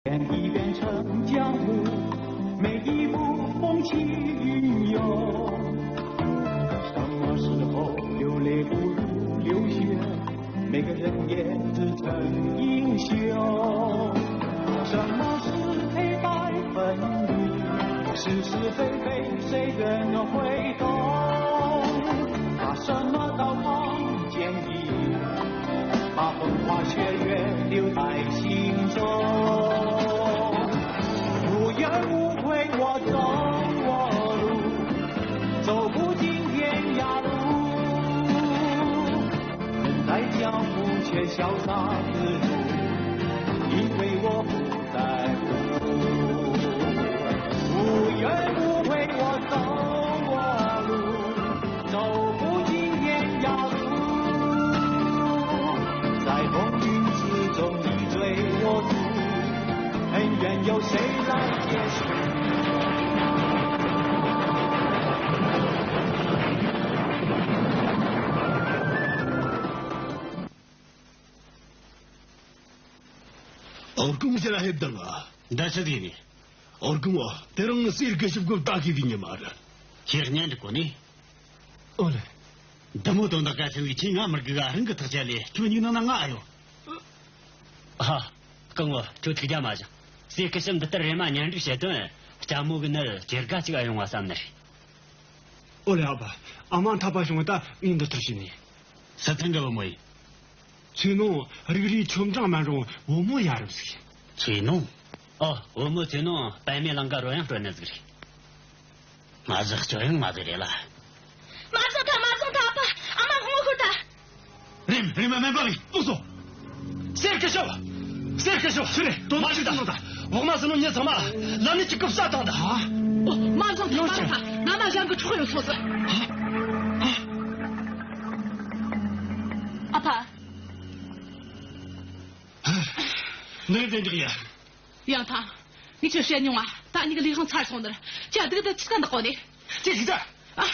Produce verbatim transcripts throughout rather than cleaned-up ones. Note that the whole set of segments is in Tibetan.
一遍成江湖，每一步风起云涌。什么时候流泪不如流血？每个人也自称英雄。什么是黑白分明？是是非非，谁人会懂？把什么都忘记。 把风花雪月留在心中。无怨无悔，我走我路，走不尽天涯路。人在江湖却潇洒自如，因为我不 在乎。无怨无悔，我走我路，走不尽天涯路。在风云之中，你追我逐，恩怨由谁来结束？ ཨོ་ཀུང་ཟེར་ལ་ཧེབ་དང་ཨ། འདི་ཆི་ཟིག་ནི། ཨོ་ཀུང་ཨོ། དེ་རིང་གསེར་གི་ཞིབ་དགོས་ལྟ་གི་ཟིག་ཉི་མ་རེད། ཁྱེད་གཉེན་འདྲི་གོ་ནི། ཨོ་ལེ། འདི་མོ་དོན་དག་ག་ཚོད་ཟིག་ཁྱེད་ང་མི་དགོས་ག་རང་གི་ཐག་བཅད་ལས་ཁྱོད་གཉིས་ནང་ན་ང་ཨ་ཡོད། ཧ། ཀུང་ཨོ། ཁྱོད་ཐུགས་རྒྱ་མ་བཞེངས། གསེར་གི་ཞིབ་འདི་ལྟར་རེ་མ་ཉན་འགྲིག་བྱེད་དོན་ལྕམ་མོ་གི་ནི་ཇེ་དགའ་ཅིག་ཨ་ཡོང་བ་བསམ་ནི་རེད། ཨོ་ལེ་ཨ་ཕ། ཨ་མ་འཐད་པ་བྱུང་བ་ད་ངས་འདི་ལྟར་བྱས་ནས། སི་ཐན་གི་བུ་མོ་ཡིན། ཚེ་ནོང་རིག་རིག་ཆོ་འབྲིང་མ་རུང་བུ་མོ་ཡ་རབས་ཟིག་ཡིན། ཚེ་ནོང་། ཨོ། བུ་མོ་ཚེ་ནོང་པད་མའི་ལང་ཀ་རོལ་དབྱངས་དཀྲོལ་ནི་ཟིག་རེད། མ་ཟག་སྐྱོ་ཡང་མ་ཟིག་རེད་ལ། མ་བཟུང་ཐལ། མ་བཟུང་ཐལ། ཨ་ཕ། ཨ་མ་དབང་ཤོར་ཐལ། རེམ་རེམ་མ་མེན་པ་ལི་ལོག་སོ། གསེར་གི་ཞབས། གསེར་གི་ཞབས། ཕྱི་རེ་དོ་མ་ཞིག་ད། འོག་མ་ཟིན་ནོ་ཉིན་ཚང་མ་ལ་ནི་གཅིག་གི་ས་དང་ད། ཨོ། མ་བཟང་ཐལ། མ་བཟང་ཐལ། ང་མ་གཞན་གི་ཕྱོགས་ཡོད་སོང་ཟིག། ཨ་ཕ། ནི་དེ་འཇོག་ཡ། ཡང་ཐང་། ངས་ཁྱོད་བཤད་མྱོང་ང་། ད་གཉིས་ཀྱི་ལས་དབང་ཚར་སོང་ནི་རེད། ཅི་སྡུག་འདི་ཆི་ཀ་འདག་གོ་ནི། ཅི་ཞིག་ད། ཨ།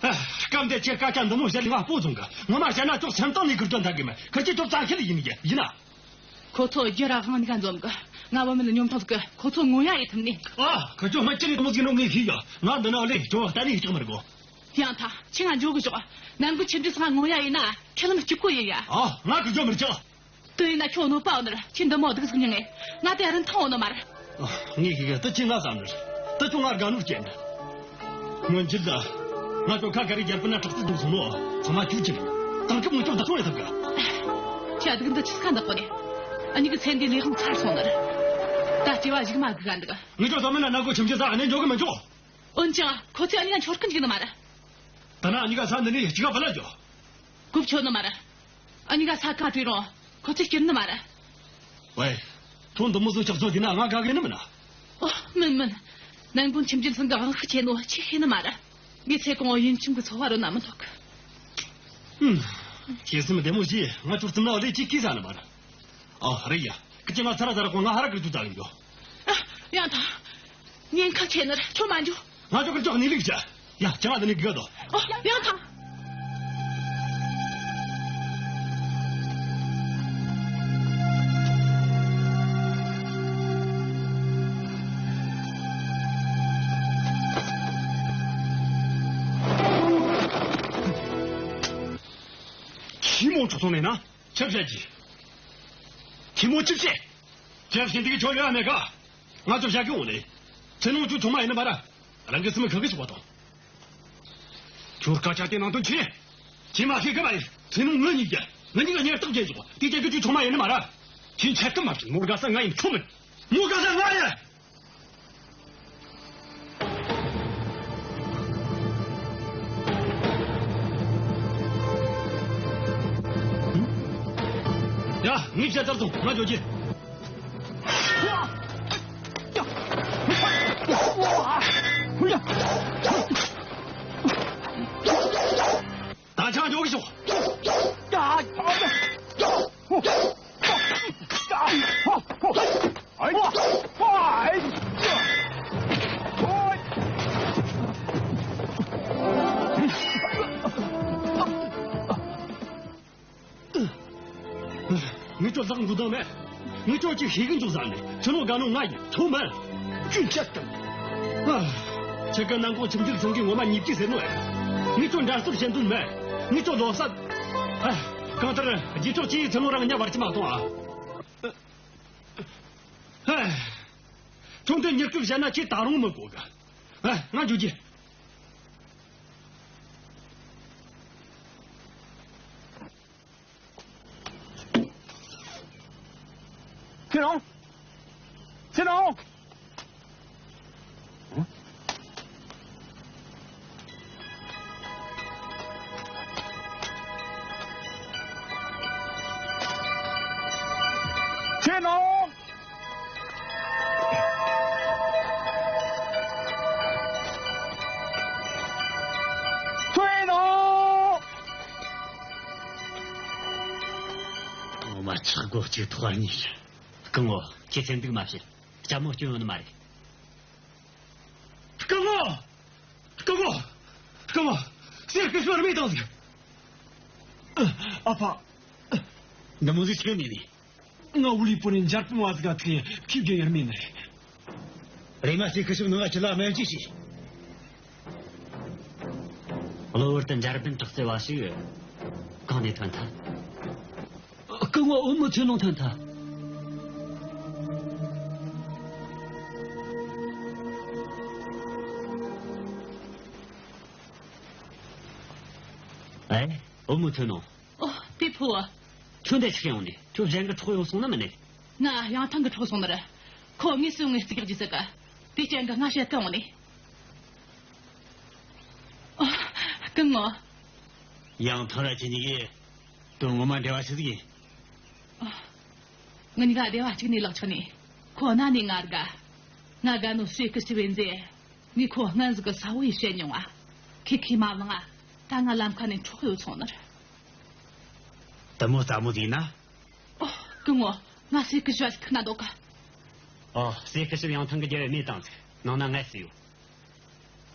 ཨ། སྐབས་འདི་ཁྱེད་སྐད་ཆ་འདི་མོ་བཤད་ལས་ང་སྤོ་བྱུང་གི། ངོ་མ་བཤད་ན་ཅོག་སེམས་གཏིང་ནས་ཁུར་དོན་ཐག་གི་མེད། ཁུར་གྱི་ཅོག་ཙང་ཁྱེད་ཡིན་གི་ཡིན་ན། ཁོ་ཚོ་རྒྱུ་ར་དབང་ནི་ག་འཛོམས་གི། ང་བུད་མེད་ལ་སྙོམ་ཐོག་གི་ཁོ་ཚོ་ངོ་ཡ་ཡི་ཐུབ་ནི། ཨ། ཁུར་ཅོག་སྨན་ཅི་ནས་དམོད་གི་ནོ་ངས་ཤེས་ཡ། ང་འདི་ན་ལས་ཅོག་གཏན་ནས་ཅིག་མི་དགོ། ཡང་ཐང་། ཁྱེད་ང་འཇོག་གི་ཞོག། ནམ་གི་ཆུ་འདྲི་སང་ངོ་ཡ་ཡིན་ན་ཁྱེད་ལམ་གཅིག་གོ་ཡིན་ཡ། ཨ། ང་གི་འཇོག་མི་རྒྱག། དེ་ཡིན་ན་ཁྱོད་གནོད་པ་འོ་ནར་ཁྱེད་འདི་མོ་སྡུག་ཟིག་མྱོང་ངེ། ང་དེ་རིན་ཐང་འོ་ནི་མ་རེད། ཨ། ངས་ཤེས་གི། དེ་ཁྱེད་ང་བསམ་ནི་རེད། དེ་ཁྱོད་ང་དགའ་ནོར་སྐྱེན། སྔོན་ཆད་ད་ང་ཚོ་ཁ་ག་རེ་རྒྱལ་པོ་ན་དྲག་རྩལ་འདུག་སོང་ནོ། ཚང་མ་ཁྱོད་ཀྱིས་དེང་སྐབས་ངས་ཁྱོད་བདག་སྐྱོང་ཡེ་ཐུབ་གི། ཁྱེད་སྡུག་འདི་ཆི་ཁ་འདག་གོ་ནི། ཨ་ནི་གི་ཚེ་འདི་ལས་དབང་ཚར་སོང་ནར། ད་སྐྱེ་བ་གཞུག་མ་སྡུག་ག་འདུག། ངས་ཁྱོད་ཚང་མ་ན་ན་གོ་ཁྱིམ་གྱི་ས་ཨ་ནེ་འཇོག་གི་མི་འཇོག། འོན་ཀྱང་ཁོ་ཚོས་ཨ་ནི་ང་འཆོར་གི་འཇུག་ནི་མ་རེད། ད་ན་ཨ་ནི་ག་ས་འདི་ནས་ཅི་ག་བ་ལ་འཇོག། གོ་ཆོད་ནི་མ་རེད། ཨ་ནི་ག་ས་ག་དུས་རུང་ཁོ་ཚོས་སྐྱུར་ནི་མ་རེད། ཝེ། ཁྱོད་འདི་མོ་ཟིག་ཆགས་ཚོད་དེ་ན་ང་ག་གེ་ནི་མིན་ན། ཨོ། མིན་མིན། ནན་གུང་ཁྱིམ་རྒྱུད་ཚང་གི་དབང་ཤུགས་ཆེ་ནོ་ཆི་ཤེས་ནི་མ་རེད། ངས་ཚེ་གང་བོ་ཡིན་ཁྱིམ་གི་འཚོ་བ་རོལ་ན་མི་ཐོག་གི། ཧུམ། ཁྱེད་སེམས་བདེ་མོ་བྱོས། ང་ཁྱོད་རྩིབ་ན་ལས་ཅི་གིས་ཟ་ནི་མ་རེད། ཨ། རེད་ཡ། ཁི་ཅི་ང་ཚ་ར་ཚ་ར་ཁོ་ང་ཧ་ར་ཀི་རུ་ཅུ་ཙ་ཡིན་གྱོ། ཨ། ཡང་ཐང་། ཉེན་ཁ་ཆེ་ནི་རེད། ཁྱོད་མ་འཇུ། ང་ཅོ་ཀི་ཅོ་ནི་ལིག་ཅ། ཡ། ཅང་ཨ་ནི་གི་དོ། ཨོ། ཡང་ཐང་། ཁྱི་མོ་ཆོག་སོང་ནས་ན། ཆབ་བྱ་གྱིས། ཁྱི་མོ་ཆིབ་ཆེ། ཁྱེད་བཞིན་དུ་ཁྱོད་ཡོད་མེད་ག། ང་ཚོ་བཞག་གི་འོང་ནས། ཚེ་ནོང་ཁྱོད་ཆུང་མ་ཡིན་ནི་མ་ར། རང་གི་སེམས་གང་གི་ཆུག་པ་དང་། ཁྱོད་སྐད་ཆ་དེ་ནང་དོན་ཆེ། ཁྱེད་མ་ཤེས་གི་མ་ཡིན། ཚེ་ནོང་ངུ་གཉིས་ཀྱི། ངུ་གཉིས་ཀ་ཉེར་བརྟག་བྱེད་ཆོག། དེ་རྐྱེན་གྱིས་ཁྱོད་ཆུང་མ་ཡིན་ནི་མ་ར། ཁྱེད་ཆད་གི་མ་བྱུང་། མོ་དགའ་ས་ང་ཡིན། ཁྱོད་མིན། མོ་དགའ་ས་ང་ཡིན། ཡ། ངས་བཤད་ཚར་སོང་། ང་འགྱོ་རྒྱུ། ད་ཆང་འགྱོ་གི་ཤོག། ངས་ བཟང་འགུ་དང་མེད། ངས་ཁྱོད་ཀྱི་ཤེས་གི་འཇུག་ཟ་ནས་ཁྱོད་ནོ་དགའ་ནོ་ང་ཡིན་ཐུབ་མེད། ཅུང་ཆད་དང་། ཨ། ཁྱེད་ཀྱི་ནང་ཁོངས་ཁྱིམ་རྒྱུད་ཚང་གི་ངོ་མ་ཉིད་ཀྱི་ཟེར་ནོ་ཡ། ངས་ཁྱོད་འདྲ་སུར་བྱེད་འདུག་མེད། ངས་ཁྱོད་ལོ་སད། ཨ། གང་ལྟར་རྗེས་ཕྱོགས་ཀྱིས་ཁྱོད་ནོ་རང་ཉ་བར་གྱི་མ་གཏོང་ཨ། ཨ། ཁྱོད་འདི་ཉེར་སྐྱོབ་བྱས་ན་ཁྱེད་ད་རུང་མི་དགོས་གི། ཨ། ང་འཇུག་གི། ཚེ་རིང་། ཚེ་རིང་། ཚེ་རིང་། ཚེ་རིང་། ངོ་མ་ཆག་སྒོ་གཅིག་ཐོག་གཉིས། སྐུ་ངོ། ཁྱེད་སེམས་སྡུག་མ་བྱེད། ལྕམ་མོ་སྐྱོན་ཡོད་ནི་མ་རེད། སྐུ་ངོ། སྐུ་ངོ། སྐུ་ངོ། སེར་སྐུ་ཞོར་མེད་དང་ཟིག། ཨ་ཕ། འདི་མོ་ཟིག་ཆེ་ནི་ནི། ང་ཝུ་ལི་པོ་ནས་འཇར་པན་བ་ཟིག་ག་ཐུག་ཡིན། ཁྱིའུ་རྒྱལ་ཡར་མེད་ནི་རེད། རེམ་མ་སེར་སྐུ་ཞོར་ནང་ང་ཁྱི་ལ་སྨན་བཅོས་བྱོས། གློ་བུར་དུ་འཇར་པན་དྲག་རྩལ་བ་ཞིག་གང་ནས་ཐོན་ཐལ། སྐུ་ངོ་བུ་མོ་ཚེ་ནོང་ཐོན་ཐལ། ཨེ། བུ་མོ་ཚེ་ནོང་། ཨོ། པི་ཕུ་བ། ཁྱོད་འདི་ཆི་ཡོང་ནས། ཁྱོད་གཞན་གྱི་འཕྲོག་ཡོང་སོང་ནི་མིན་ནི། ང་ཡང་ཐང་གི་འཕྲོག་སོང་ནི་རེད། ཁོ་དངོས་སུ་ངའི་རྩིག་གི་ཟེར་ག། དེ་རྐྱེན་གྱིས་ང་བཤད་དུ་འོང་ནི། ཨོ། སྐུ་ངོ། ཡང་ཐང་ར་ཁྱེད་གཉིས་ཀྱིས་དོན་ངོ་མ་འབྲེལ་བ་ཆི་ཟིག་ཡིན། ཨོ། ང་གཉིས་ཀ་སྡེ་བ་གཅིག་ནས་ལག་ཆགས་ནས། ཁོ་གནའ་ནས་ང་དགའ། ང་དགའ་ནོ་སེར་སྐུ་ཞབས་ཡིན་ཟེར། ངས་ཁོ་སྔོན་ཟིག་གི་ས་བོ་ཡིས་བཤད་མྱོང་ང་། ཁོས་ཁས་མ་བླངས་ང་། ད་ང་ལམ་ཁ་ནས་འཕྲོག་ཡོང་སོང་ནི་རེད། དེ་མོ་སླ་མོ་ཟིག་ཡིན་ན། ཨོ། སྐུ་ངོ། ང་སེར་སྐུ་ཞབས་ལ་ཁུག་ན་འདོད་གི། ཨོ། སེར་སྐུ་ཞབས་ཡང་ཐང་གི་རྒྱལ་བའི་མེ་བཏང་ཟིག། ནང་ན་ངལ་གསོ་ཡོད།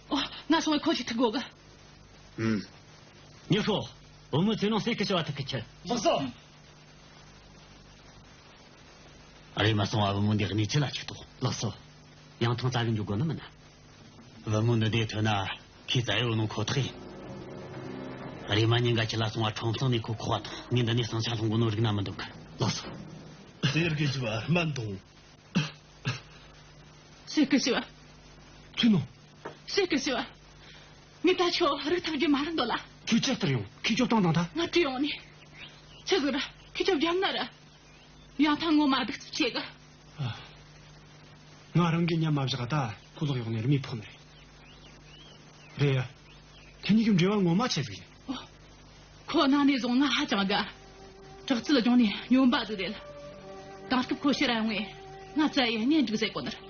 ཨོ། ང་སོང་བས་ཁོ་ཅིག་ཐུག་དགོས་གི། ཨུམ། མྱི་ཤོག། བུ་མོ་ཚེ་ནོང་སེར་སྐུ་ཞབས་བ་ཐུག་གི་ཁྱེར། ལགས་སོ། རེམ་མ་སོང་བ་བུ་མོ་འདི་གནས་ཚུལ་ལ་ཅིག་རྟོགས། ལགས་སོ། ཡང་ཐང་རྩ་གི་འཇུག་དགོས་ནི་མིན་ན། བུ་མོ་འདི་འདི་ཐོན་ན་ཁོས་རྩ་ཡོད་ནོ་ཁོ་ཐག་ཡིན། རེམ་མ་ཉིན་འགའ་ཁྱི་ལ་སོང་བ་ཁྲོམ་སྲང་ནས་ཁོ་ཁོག་པ་དང་། ངས་འདི་ནས་ཟིང་ཆ་སློང་གོ་ནོ་རིག་ན་མི་འདུག་གི། ལགས་སོ། སེར་སྐུ་ཞབས་བ་སྨན་ཐུངས། སེར་སྐུ་ཞབས་བ། ཁྱོད་ནོ། སེར་སྐུ་ཞབས་བ། ངས་ད་ཁྱོད་རིག་ཐབས་ཀྱི་མ་རེད་འདོད་ལ། ཁྱོད་ཅི་ལྟར་ཡོང་། ཁྱོད་ཁྱོད་བཏང་དང་ད། ང་བྲོས་ཡོང་ནས། ཆི་ཟིག་ར་ཁྱོད་ཁྱོད་རྒྱབ་ན་ར། ཡང་ཐང་ངོ་མ་སྡུག་རྩུབ་བྱེད་གི། ཨ། ང་རང་གི་ཉམས་མ་བཞག་ད་ཁོ་ལག་གཡོག་ནས་རི་མོའི་ཕོག་ནི་རེད། རེད་ཡ། ཁྱེད་གཉིས་ཀྱི་འབྲེལ་བ་ངོ་མ་ཆི་ཟིག་ཡིན། ཨོ། ཁོ་གནའ་ནས་བཟུང་ང་ཧ་ཅང་དགའ། དྲག་རྩལ་སྦྱོང་ནས་སྨྱོན་པ་ཟིག་རེད། དེང་སྐབས་ཁོ་ཕྱིར་ར་ཡོང་ངས་ང་བཙལ་ཡས་གཉེན་སྒྲིག་ཟེར་གོ་ནི་རེད།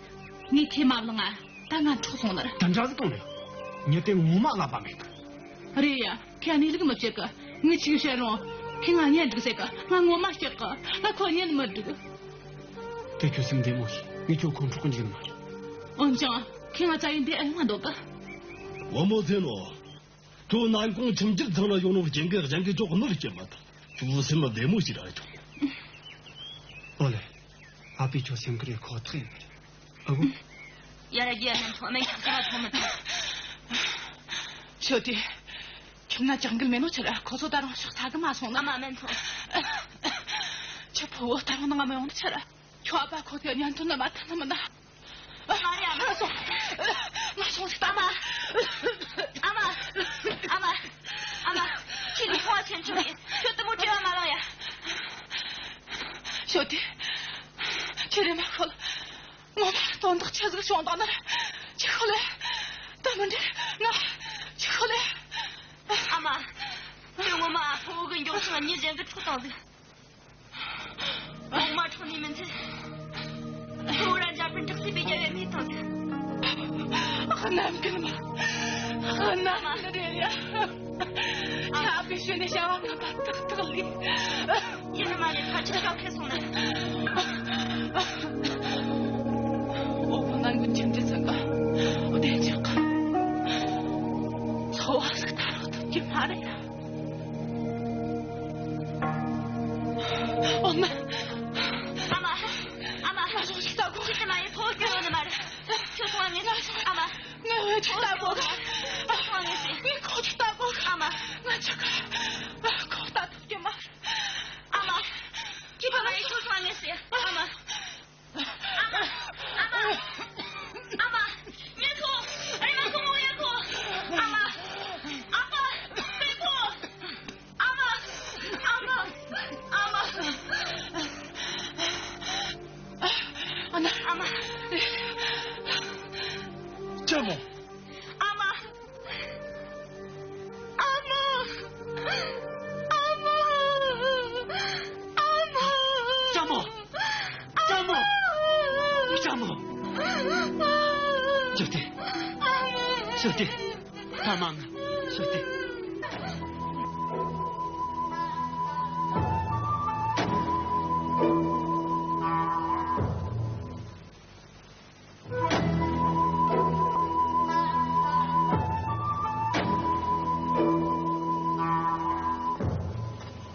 ངས་ཁས་མ་བླངས་ང་ད་ང་འཕྲོག་སོང་ནི་རེད། དེ་འདྲ་ཟིག་གཏོང་ནས། མྱི་དེ་ངོ་མ་ཀླད་པ་མེད་གི། རེད་ཡ། ཁྱེད་གནས་ལུགས་མི་བྱེད་གི། ངས་ཆི་བཤད་རུང་ཁྱེད་ང་གཉེན་སྒྲིག་ཟེར་གི། ང་ངོ་མ་སྐྲག་གི། ང་ཁོ་གཉེན་མི་སྒྲིག། དེ་ཁྱོད་སེམས་བདེ་མོ་བྱོས། ངས་ཁྱོད་ཁོང་འཕྲོག་གི་འཇུག་ནི་མ་རེད། འོན་ཀྱང་ཁྱེད་ང་བཙལ་ཡས་འདི་ཨེ་ཡོང་ང་འདོད་གི། བུ་མོ་ཚེ་ནོ། ཁྱོད་ནན་ཀོང་ཁྱིམ་རྒྱུད་ཚང་ལ་ཡོང་ནོ་རྐྱེན་གྱིས་གཞན་གྱིས་ཁྱོད་གནོད་སྐྱེལ་མ་ཐུབ། ཁྱོད་སེམས་བདེ་མོ་བྱོས་ར་ཁྱོད། ཨོ་ལེ། ཨ་ཕས་ཁྱོད་སེམས་ཁུར་ཡེད་ཁོ་ཐག་ཡིན་ནི་རེད། ཨ་ཁུ། ཡར་རྒྱས་སྨན་ཐོག་སྨན་ཁྱག་ས་ལ་ཐོག་མི་ཐུབ། ཞོ་ཏི། ཁྱིམ་ན་ཅང་གིལ་མེད་ནོ་ཆི་ར། ཁོ་ཚོ་ད་རུང་ཕྱག་ཚ་གི་མ་སོང་ན། ཨ་མ་སྨན་ཐོག། ཁྱོད་ཕུ་བོ་ད་རུང་ནང་ང་མི་ཡོང་ནི་ཆི་ར། ཁྱོད་ཨ་ཕ་ཁོ་ཚོས་གཉེན་དོན་ལ་མ་མཐུན་ནི་མིན་ན། ཨ་མ་ཡ། ང་སོང་། ང་སོང་ཟིག་ད། ཨ་མ། ཨ་མ། ཨ་མ། ཨ་མ། ཁྱེད་ཀྱིས་མཐོང་བ་ཆེན་ཆུང་གིས་ཁྱོད་དེ་མོ་བྲེལ་བ་མ་ལངས་ཡ། ཞོ་ཏི། ཁྱོད་རེམ་མ་ཤོད། ངོ་མ་དོན་དག་ཆི་ཟིག་བྱུང་དང་ནི་ར། ཅིག་ཤོད་ལེ། ད་མི་འདྲ་ང་ཅིག་ཤོད་ལེ། ཨ་མ། ཁྱོད་ངོ་མ་ཕུ་བོ་གི་མགྱོགས་ཤིང་མྱི་གཞན་གྱིས་འཕྲོག་བཏང་ཟིག། ངོ་མ་འཕྲོག་ནི་མིན་ཚེ། ཁོ་ར་འཇར་པན་དྲག་རྩལ་པས་རྒྱལ་བའི་མེ་བཏང་ཟིག། གནམ་རྒན་མ། གནམ་རྒན་རེད་ཡ། ཆ་བའི་ཤུལ་ནས་བྱ་བ་ངན་པ་ཏག་ཏག་ལས། ཡིན་ནི་མ་རེད། ཕལ་ཆེར་སྐབས་འཁེལ་སོང་ནི། འོ་ཁོ་ནན་ཀོང་ཁྱིམ་རྒྱུད་ཚང་གི་བདེ་འཇགས་གི་འཚོ་བ་ཟིག་ད་རག་ཐུབ་ཀྱི་མ་རེད་ཡ། འོ་ན། ལྟ་དགོས། ངས་ཁོ་ཚོ་ལྟ་དགོས། ཨ་མ། ང་ཆ་ག་ཁོ་ལྟ་ཐུབ་ཀྱི་མ་རེད། ཨ་མ། ཁྱེད་ཕ་མ་ཡི་ཐུགས་སུ་མ་ངེས་སི། ཨ་མ། ཨ་མ། ཨ་མ། ཨ་མ། ངས་ཁོ། ཨ་མ། ཁོ་མོ་ཡ་ཁོ། ཨ་མ། ཨ་ཕ། ཨ་ཁོ། ཨ་མ། ཨ་མ། ཨ་མ། ཨ་མ། ཨ་མ། ལྕམ་མོ། ཨ་མ། ཨ་མ། ཨ་མ། ཨ་མ། ལྕམ་མོ། ལྕམ་མོ། ལྕམ་མོ། ཞུ་སྟེ། ཞུ་སྟེ། ཨ་མ། ཞུ་སྟེ།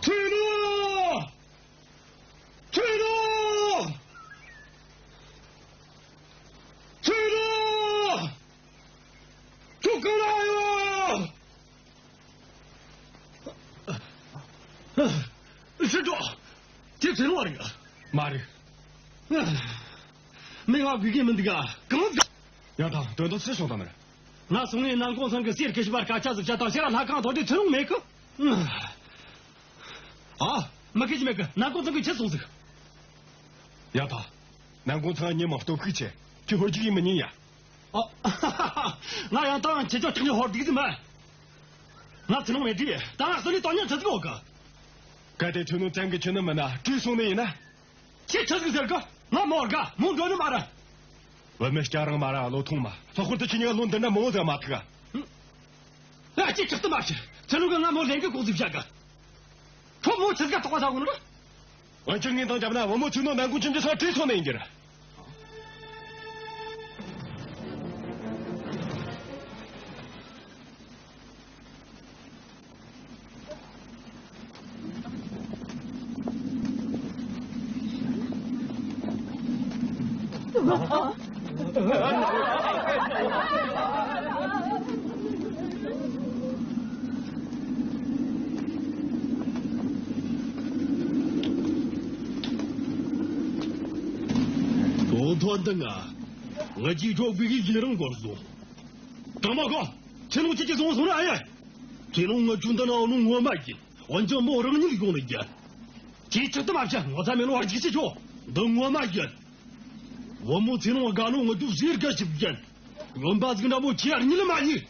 ཚུལ་ལོ། ཚུལ་ལོ། ཚུལ་ལོ། ཁྱོད་ག་ལ་ཡོད། ཧྲི་ཀྲོ། ཁྱེད་ཚུལ་ལོ་རེད། མ་རེད། མི་ང་དགོས་ཀྱི་མི་འདུག་ག་གང་ཟིག་ཡང་དང་དོན་དག་ཆེ་བྱུང་དང་མེད། ང་སོང་ངས་ནང་ཁོང་ཚང་གི་གསེར་གི་ཤི་བར་སྐད་ཆ་ཟིག་བཤད་དང་ཕྱིར་ལྷ་ཁང་དོ་དེ་ཚུར་ལོང་མེད་གི་ཨ། མི་ཁེ་ཅི་མེད་གི་ནང་ཁོང་ཚང་གི་ཁྱེད་སོང་ཟིག་ཡང་དང་། ནང་ཁོང་ཚང་ཉི་མ་སྟོབས་ཤུགས་ཆེ། ཁྱོད་ཧོར་རྒྱུག་ཡིན་མི་ཉན་ཡ། ཨ། ང་ཡང་དང་ཁྱེད་ཅག་ཐག་ཉེ་ཧོར་སྡིག་ཟིག་མེད། ང་ཚུར་ལོང་མེད་དུས་ད་ང་སོ་ནི་དོན་ཉན་ཆི་ཟིག་ཡོད་གི་གལ་ཏེ་ཐུན་ནོ་ཙམ་གི་ཁྱོད་ནི་མིན་ན་བྲོས་སོང་ནི་ཡིན་ན། ཁྱེད་ཆི་ཟིག་ཟེར་གི་ང་མོ་དགའ་མོ་འགྲོ་ནི་མ་ར། བུད་མེད་སྐྱ་རང་མ་ར་བློ་ཐུང་མ་ལྷག་པར་དུ་ཁྱེད་གཉིས་བློ་འདི་འདྲ་མང་བོ་ཟིག་མ་ཐུག་ག་ཨ་ཅེ་ཁྲག་ཏུ་མ་ཕྱིར་ཚུར་ལོང་གི་ང་མོ་ལེན་གི་ལྐོག་ཟིག་བཞག་གི་ཁོ་མོ་ཆི་ཟིག་ག་དོགས་པ་ཟ་གོ་ནི་ར། འོན་ཀྱང་ངས་འདང་བརྒྱབ་ན་བུ་མོ་ཚུགས་ནོ་ནན་གུང་ཁྱིམ་གྱི་སང་བྲོས་སོང་ནི་ཡིན་རྒྱུ་ར། གོང་ཐོན་དང་ང་། ང་གཅིག་གྲོགས་པའི་གི་ཡི་རང་སྐོར་སོང་། དྲང་མ་གོ། ཚེ་ལོང་ཁྱེད་ཀྱིས་བཟུང་སོང་ན་ཨ་ཡ། ཚེ་ལོང་ང་ཆུང་དུ་ན་འོ་ནུ་ངོ་མ་ཡིན། འོན་ཀྱང་མོ་རང་ཉིད་ཡོང་ལ་ཡ། ཁྱེད་ཆག་ཏུ་མ་བྱ་ངོ་ཚ་མེད་ལོ་བར་གྱིས་ཤི་ཆོག་འདི་ངོ་མ་ཡིན། བུ་མོ་ཚེ་ལོང་དགའ་ནོ་ང་ཚོ་ཟེར་དགའ་ཞིབ་ཡིན། ཡོན་པ་ཟིག་འདྲ་མོ་ཁྱེད་གཉིད་ལ་མ་ཉལ།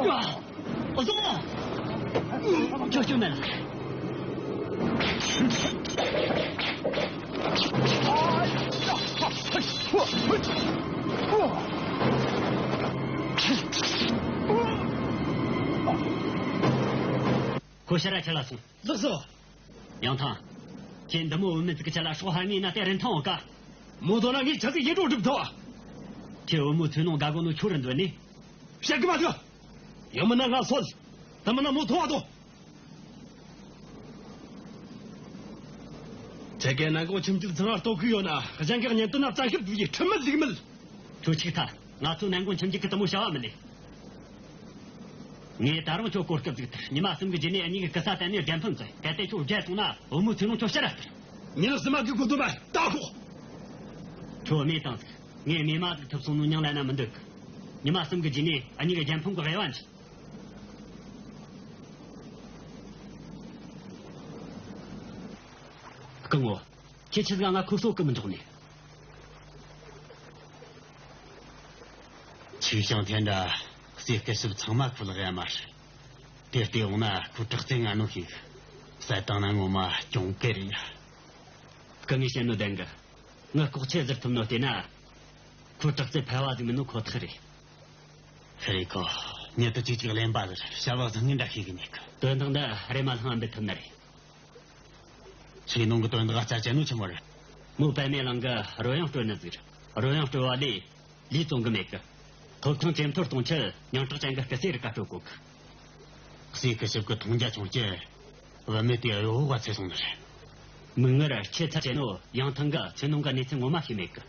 ཨ། ཨོ་ཙོ། ཅོ་ཅོ་མེད་ལ། ཁོ་ཕྱིར་ར་ཁྲིད་ལ་སོང་། ལགས་སོ། ཡང་ཐང་། ཁྱེད་འདི་མོ་བུད་མེད་ཅིག་གི་ཆེད་ལ་སྲོག་ཧ་ངེས་ན་དེ་རིན་ཐང་འོང་ག་མོ་དོ་ན་ངས་ཆ་ཚིག་ཡིད་འགྲོ་སྒྲུབ་ཐུབ། ཁྱེད་བུ་མོ་ཚུལ་ནོ་དགའ་གོ་ནོ་ཁྱོད་ར་འདོད་ནི། བཤད་གི་མ་ཐུབ། ཡང་མིན་ན་ང་སོད། ད་མིན་ན་མོ་ཐོ་བ་དོ། ཚེ་གའི་ནན་གོང་ཁྱིམ་རྒྱུད་ཚང་ང་ལྟོ་ཁུག་ཡོད་ན་གཞན་གྱི་གཉེན་དོན་ན་བཙན་ཤེད་འདུག་ཡི་ཁྲིམས་མེད་ལུགས་མེད། ཁྱོད་ཆིག་ཐ། ང་ཚོ་ནན་གོང་ཁྱིམ་རྒྱུད་ཀྱི་དུ་མོ་བྱ་བ་མིན་ནི། ངས་ད་རུང་ཁྱོད་གོ་སྐབས་ཟིག་ཐར། ཉི་མ་གསུམ་གྱི་རྗེས་ནས་གཉིས་ཀྱི་སྐུ་ས་བསྟན་ནས་རྒྱལ་ཕམ་བཙལ། གལ་ཏེ་ཁྱོད་རྒྱལ་སོང་ན་བུ་མོ་ཚུལ་ནོ་ཁྱོད་ཕྱིར་ར་སྟེར། ཉི་ནག་སི་མ་གི་གོ་དོ་མ་ད་ཁོ། ཁྱོད་སྨྲས་དང་ཟིག་ངས་རྨས་མ་ཟིག་ཐུབ་སོང་ནོ་མྱིང་ལ་ན་མི་འདུག་ཉི་མ་གསུམ་གྱི་རྗེས་ནས་གཉིས་ཀྱི་རྒྱལ་ཕམ་གྱི་དབྱེ་བ་འབྱེད། སྐུ་ངོ། ཁྱེད་ཆི་ཟིག་ང་ཁོ་གསོ་གི་མི་འཇོག་ནས། ཆུ་ཤང་ཐན་འདྲ་རྩེ་སྐད་ཞིབ་ཚང་མ་ཁོ་ལག་ཡ་མ་རེད། དེ་ལྟས་འོང་ན་ཁོ་དྲག་རྩལ་ང་ནོ་ཞིག་གསལ་བཏང་ན་ངོ་མ་གྱོང་གི་རེད་ཡ། སྐུ་ངས་བཤད་ནོ་བདེན་གི་ངི་ལྐོག་ཆེ་ཟིར་ཐུབ་ནོ་བལྟས་ན། ཁོ་དྲག་རྩལ་ཕལ་བ་ཟིག་མིན་ནོ་ཁོ་ཐག་རེད། ཧེ་རེ་ཁོ། ཉེ་དུ་ཅིག་ཅིག་གླེན་པ་ཟིར་བྱ་བ་བཟང་ངན་འདྲ་ཤེས་གི་མེད་གི་དོན་དག་འདི་རེ་མ་ལྷང་འབད་ཐུབ་ནི་རེད། ཆོས་ནང་གི་དོན་དག་རྩ་ཅན་ནོ་ཆི་མོ་རེད། མོ་པད་མའི་གླིང་གི་རོལ་དབྱངས་དཀྲོལ་ནི་ཟིག་རེད། རོལ་དབྱངས་དཀྲོལ་བ་ལས་ལུས་བཙོང་གི་མེད་གི། ཐོབ་ཐང་ཇེ་མཐོར་གཏོང་ཆེད་མིང་གྲགས་ཅན་གི་སྐུ་སྲས་རིགས་ཀ་སྤྲོད་གོ་གི། གསེར་གི་ཞབས་ཀྱི་མཐོང་རྒྱ་ཆུང་སྐྱེ། བུད་མེད་དེ་གཡོ་འོག་ག་ཚེ་སོང་ནི་རེད། མིག་སྔར་ཁྱེད་ཚ་ཆེ་ནོ་ཡང་ཐང་གི་ཚེ་ནང་གི་གནས་ཚུལ་ངོ་མ་ཤེས་མེད་གི།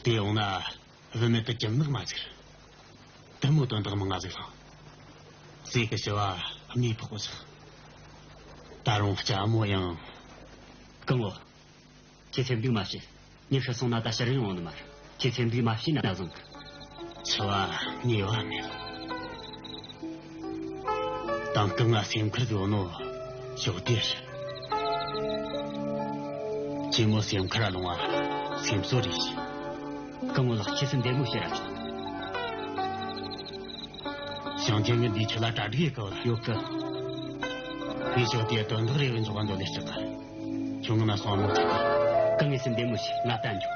དེ་ཡོང་ན། བུད་མེད་དུ་ཁྱིམ་ནག་མ་ཟིག་དེ་མོ་དོན་དག་མང་ང་ཟིག་ལང་། ཟས་ཀྱི་ཞི་བ་མིའི་ཕོག་པོ་ཟིག་ད་རུང་ལྕམ་མོ་ཡང་། སྐུ་ངོ། ཁྱེད་སེམས་སྡུག་མ་བྱེད། ཉི་ཤུ་སོང་ན་ད་ཕྱིར་ཡོང་ནི་མ་རེད། ཁྱེད་སེམས་སྡུག་མ་བྱེད་ན་ན་བཟང་གི། ཆུ་བ་ཉེ་བ་མེད། དང་སྐུ་ང་སེམས་ཁུར་ཡོད་ནོ་ཞོག་དེ་རེད། ཁྱེད་མོ་སེམས་ཁུར་ལོང་བ་སེམས་གསོ་རེད། སྐུ་ངོ་ལགས། ཁྱེད་སུ་འདེམས་མོ་བྱེད་ར་ཆོག་ཞང་ཆེན་གྱི་འདི་ཆུ་ལ་གྲ་སྒྲིག་ཡེ་གོ་ལ་ཡོད་གི། ངས་ཞོག་དེ་དོན་དག་རེ་བའི་འཇོག་པ་འདོད་ལས་སྐྲག་གི། ཁྱོད་ངོ་ན་སོང་མོ་ཆུ་གི། སྐུ་ངོས་སུ་འདེམས་མོ་བྱེད། ང་ལྟ་འཇུག་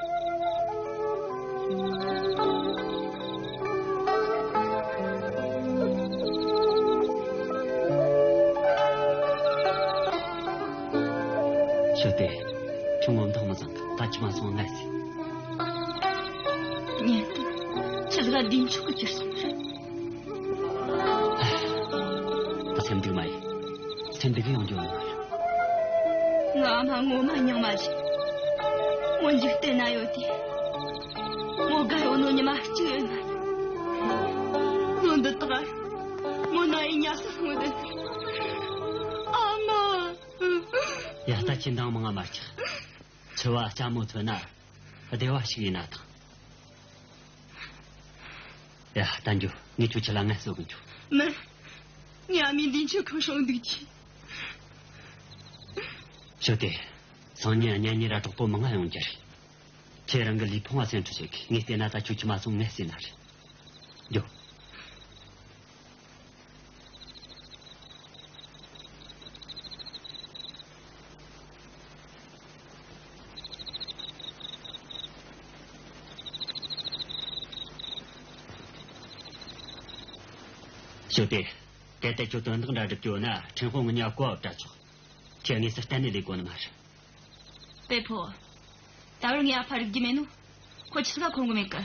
ཞོ་ཏེ། ཁྱོད་ངོ་མདངས་མི་བཟང་གི། ད་ཁྱིམ་མ་སོང་ངས་ཟེར། ཉན་ཏེ། ཁྱི་ཟིག་ལ་བདེ་མཆོག་གི་གྱུར་སོང་ཟེར། ད་སེམས་སྡུག་མ་ཡིན། སེམས་སྡུག་ཡོང་རྒྱུ་ཡོད་མ་རེད། ང་ཨ་མ་ངོ་མ་རྙིང་མ་རེད། མོ་འཇིག་རྟེན་ན་ཡོད་དེ། མོ་དགའ་ཡོད་ནོ་ཉི་མ་གཅིག་ཡོད་མ་རེད། ལོ་འདི་དག་མོ་ན་ཡི་ཉལ་ས་སོང་བསྡད། ཨ་མ། ཡ། ད་ཁྱེད་འདང་མང་ང་མ་རྒྱག་ཆུ་བ་ལྕམ་མོ་ཐོན་ན་བདེ་བ་ཞིག་ཡིན་ན་ཐང་། ཡ། ད་འགྱོ། ངས་ཁྱོད་ཁྱི་ལ་ངལ་གསོ་གི་འགྱོ། མིན། ངའི་ཨ་མའི་འདི་ཆུ་གང་སོང་འདུག་ཅི། ཞོ་ཏེ། སང་ཉིན་གཉེན་ཉེ་ར་གྲོགས་པོ་མང་ང་ཡོང་རྒྱུ་རེད། ཁྱེད་རང་གི་ལུས་ཕུང་བ་སེམས་ཁྲལ་བྱེད་གི། ངས་བལྟས་ན་ད་ཁྱོད་ཁྱི་མ་སོང་ངལ་གསོས་ན་རེད། འགྱོ། ཞོ་ཏེ། གལ་ཏེ་ཁྱོད་དོན་དག་འདྲ་སྒྲུབ་ཀྱི་ཡོད་ན་ཕྲན་དཔོན་ངི་ཉག་གོ་བ་བྲ་ཆོག་ཁྱེད་དངོས་སུ་གཏན་ནས་ལས་དགོས་ནི་མ་རེད། པེ་ཕོ། ད་བར་ངའི་ཨ་ཕ་རིག་རྒྱུ་མེད་ནོ། ཁོ་ཆི་ཟིག་ག་ཁོམ་གི་མེད་གི།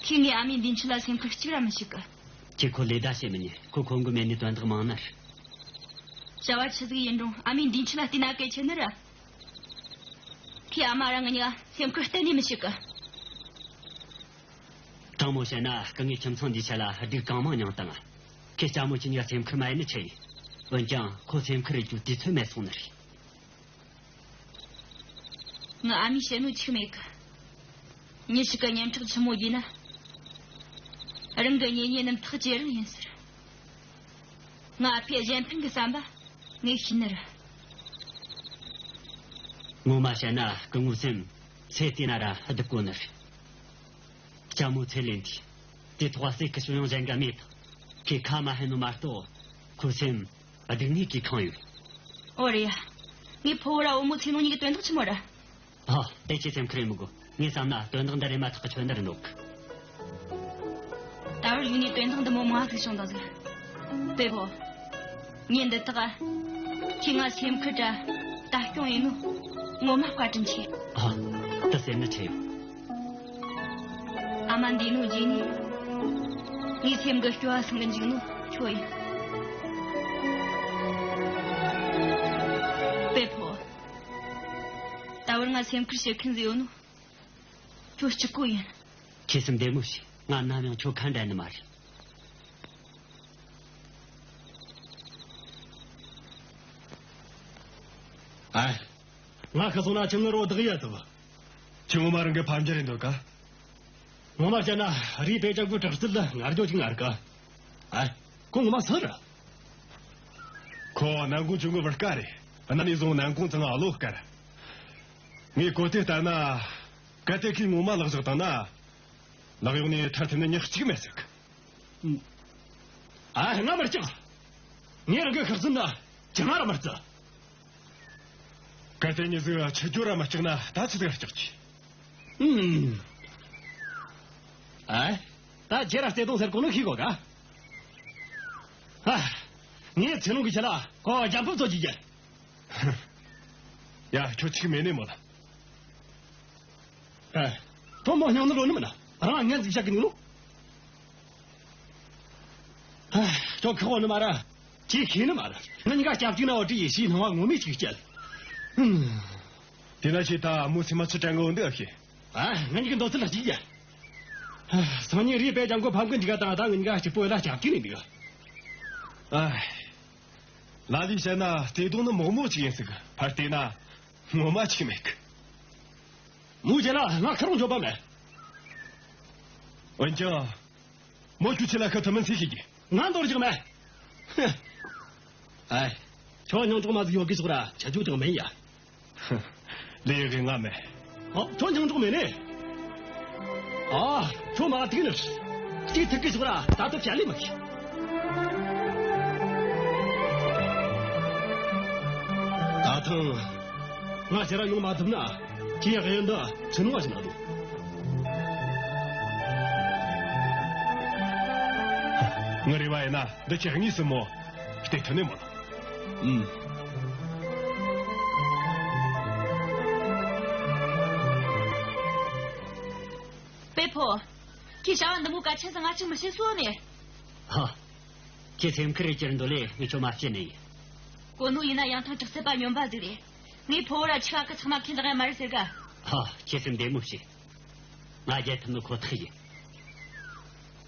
ཁྱེད་ངའི་ཨ་མའི་འདི་འཆི་ལ་སེམས་ཁུར་གཅིག་ར་མི་བྱེད་གི། ཁྱེད་ཁོ་ལས་ད་བྱེད་མི་ཉན། ཁོ་ཁོམ་གི་མེད་ནི་དོན་དག་མང་ན་ར། བྱ་བ་ཆི་ཟིག་ཡིན་རུང་ཨ་མའི་འདི་འཆི་ལ་བལྟས་ན་གལ་ཆེ་ནི་ར། ཁྱེད་ཨ་མ་ར་ང་གཉིས་ཀ་སེམས་ཁུར་གཏན་ནས་མི་བྱེད་གི། དྲང་མོ་བཤད་ན་སྐུ་ངོས་ཁྱིམ་ཚང་འདིའི་ཆེད་ལ་སྡུག་གང་མང་མྱངས་བཏང་། ཁྱེད་ལྕམ་མོ་ཁྱེད་གཉིས་ཀ་སེམས་ཁུར་མ་ཡེད་ནི་ཆི་ཡིན། འོན་ཀྱང་ཁོ་སེམས་ཁུར་ཡེད་རྒྱུའི་དུས་ཚོད་མེད་སོང་ནི་རེད། ང་ཨ་མས་བཤད་ནོ་འཆུག་མེད་གི། མྱི་ཞིག་གི་སྙན་གྲགས་ཆི་མོ་ཡིན་ན། རང་གི་གཉེན་ཉེ་རྣམས་ཐག་ཇེ་རིང་ཡིན་ཟེར། ང་ཨ་ཕའི་གཞན་ཕན་གི་བསམ་པ་ངས་ཤེས་ནི་རེད། ངོ་མ་བཤད་ན་སྐུ་ངོ་སེམས་ཚེ་བལྟས་ན་ར་སྡུག་གོ་ནི་རེད། ལྕམ་མོ་ཚེ་ལེན་དུས་དེ་ཐོག་བ་སྲེད་ཀི་ཤོ་ཡང་གཞན་ག་མེད་དང་། ཁོས་ཁ་མ་ཧན་ནོ་མ་གཏོགས་ཁོ་སེམས་སྡུག་བསྔལ་གྱིས་ཁེངས་ཡོད། ཨོ་རེད་ཡ། ངའི་ཕུ་བོ་ར་བུ་མོ་ཚེ་ནོ་གཉིས་ཀྱི་དོན་དག་ཆི་མོ་རེད། ཨ། དེ་ཁྱེད་སེམས་ཁུར་ཡེད་མི་དགོས། ངས་བསམ་ན་དོན་དག་འདི་རེད་མ་ཐག་གི་ཆོད་འདི་རེད་འདུག་ད་བར་ཡུལ་ནས་དོན་དག་འདི་མོ་མང་ཟིག་བྱུང་དང་ཟིག་པེ་ཕོ། ཉིན་འདི་དག་ཁྱེད་ང་སེམས་ཁུར་དྲ་ལྟ་སྐྱོང་ཡེད་ནོ་ངོ་མ་བཀའ་དྲིན་ཆེ། ཨ། དེ་ཟེར་ནི་ཆི་ཡོད། ཨ་མ་འདས་ནོ་རྗེས་ནས་ངའི་སེམས་ཀྱི་སྐྱོ་བ་སངས་གི་འཇུག་ནོ་ཁྱོད་ཡིན། པེ་ཕོ། ད་བར་ང་སེམས་ཁུར་བྱེད་མཁན་ཟིག་ཡོད་ནོ་ཁྱོད་གཅིག་པོ་ཡིན། ཁྱེད་སེམས་བདེ་མོ་བྱོས། ང་ནམ་ཡང་ཁྱོད་ཁ་འབྲལ་ནི་མ་རེད། ཨ། ང་ཁ་སོང་ན་ཁྱིམ་ནོར་བོ་བདག་ཡ་ཐུབ། ཁྱེད་ངོ་མ་རང་གི་ཕམ་རྒྱལ་རེད་འདོད་ག་ངོ་མ་བཤད་ན་རིའི་པེ་ཅག་གི་དྲག་རྩལ་ལ་ངར་རྒྱོ་ཅིག་ངར་ག་ཨ། ཁོ་ངོ་མ་སུ་རེད། ཁོ་ནན་གུང་ཆུང་གི་བུ་སྐལ་རེད། གནའ་ནས་བཟུང་ནན་གུང་ཚང་ཨ་ལོ་སྐལ། ངས་གོ་དེ་ལྟར་ན། གལ་ཏེ་ཁོས་ངོ་མ་ལག་བཞག་བཏང་ན། ལག་གཡོག་ནས་ཐར་ཐུབ་ནི་ཉག་གཅིག་མེད་ཟིག་ཨ། ང་མི་སྐྲག་ངས་རང་གི་ཤག་ཟིན་ན་ཅི་ང་ར་མི་རྩི། གལ་ཏེ་མྱི་ཟིག་ཆུ་རྒྱུ་ར་མི་སྐྲག་ན་ད་ཆི་ཟིག་སྐྲག་གི་ཨུམ། ཨ། ད་ཁྱེད་ར་བརྩེ་དུང་ཟེར་གོ་ནོ་ཤེས་གོ་ག་ཨ། ངས་ཚེ་ལུང་གི་ཆེད་ལ་ཁོ་རྒྱལ་ཕམ་ཚོ་ཅིག་བྱེད། ཡ། ཁྱོད་ཅིག་མེད་ནས་མོ་ལ། ཨ། ཁོ་མོ་སྙིང་ནི་རོ་ནི་མིན་ན། རང་ངན་ཟིག་བྱ་གི་ནི་ལོ། ཨ། ཁྱོད་ཁག་པོ་ནི་མ་ར། ཅི་ཤེས་ནི་མ་ར། ང་གཉིས་ཀ་སྐྱབས་གཅིག་ན་འོ་ཅི་ཡེ་ཤེས་སྣང་བ་ངོ་མས་ཅིག་བསྐྱལ། ཧུམ། དེ་ན་ཁྱེད་ད་མོ་སེམས་མ་ཚུར་དྲན་གི་འོང་འདུག་ཨ་ཤེས། ཨ། ང་གཉིས་ཀྱི་འདོད་ཚུལ་ལ་གཅིག་ཡ། སང་ཉིན་རེས་པས་ཀྱང་ཁོ་ཕམ་གི་འཇིག་ག་དང་ད་ང་གཉིས་ཀ་གཅིག་པོ་ལ་སྐྱབས་གཅིག་ནས་འདུག། ཨ། ལ་ལས་བཤད་ན་བརྩེ་དུང་ནི་མོག་མོག་ཅིག་ཡིན་ཟིག། ཕར་བལྟས་ན་ངོ་མ་ཅིག་མེད་གི། མོའི་རྗེས་ལ་ང་ཁ་རོག་འཇོག་པ་མེད། འོན་ཀྱང་། མོ་ཁྱོད་ཆེ་ལ་ཁ་ཐུ་མིན་སི་ཞིག་གི། ང་འདོར་ཅིག་མེད། ཧི། ཨའི། ཁྱོད་སྙིང་གྲོགས་མ་ཟིག་ཡོད་གི་ཟོག་ར་ཆ་རྒྱུ་ཅང་མེད་ཡ། ཧི། ལས་གི་ང་མེད། ཨ། ཁྱོད་སྙིང་གྲོགས་མེད་ནས། ཨ། ཁྱོད་མ་ཐུག་ནི། གཅིག་ཐུག་གི་ཟོག་ར་ད་ཐུབ་བྱ་ལས་མ་གི། ད་ཐང་། ང་ཁྱེད་ར་ཡོང་མ་ཐུབ་ན། ཁྱེད་གཡོན་འདི་ཚུར་ནུང་བ་ཞིག་ན་འདུག། ངའི་རེ་བ་ཡིན་ན་འདི་ཁྱེད་གཉིས་སུ་མོ། བལྟས་ཐུབ་ནི་མོ། ཨུམ། པེ་ཕོ། ཁྱེད་བྱ་བ་འདི་མོ་གལ་ཆེན་ཟིག་ང་ཅིག་མི་ཤེས་སོ་ནས། ཧ། ཁྱེད་སེམས་ཁུར་རེ་ཅིར་འདོད་ལས་ངས་ཁྱོད་མ་བཤད་ནི་ཡིན། གོ་ནོ་ཡིན་ན་ཡང་ཐང་དྲག་རྩལ་པ་སྨྱོན་པ་ཟིག་རེད། ངའི་ཕོ་བོ་ར་ཆི་བ་གི་ཚང་མ་ཁས་ལེན་ཡ་མ་རེད་ཟེར་ག། ཧ། ཁྱེད་སེམས་བདེ་མོ་བྱོས། ང་རྒྱལ་ཐུབ་ནི་ཁོ་ཐག་ཡིན།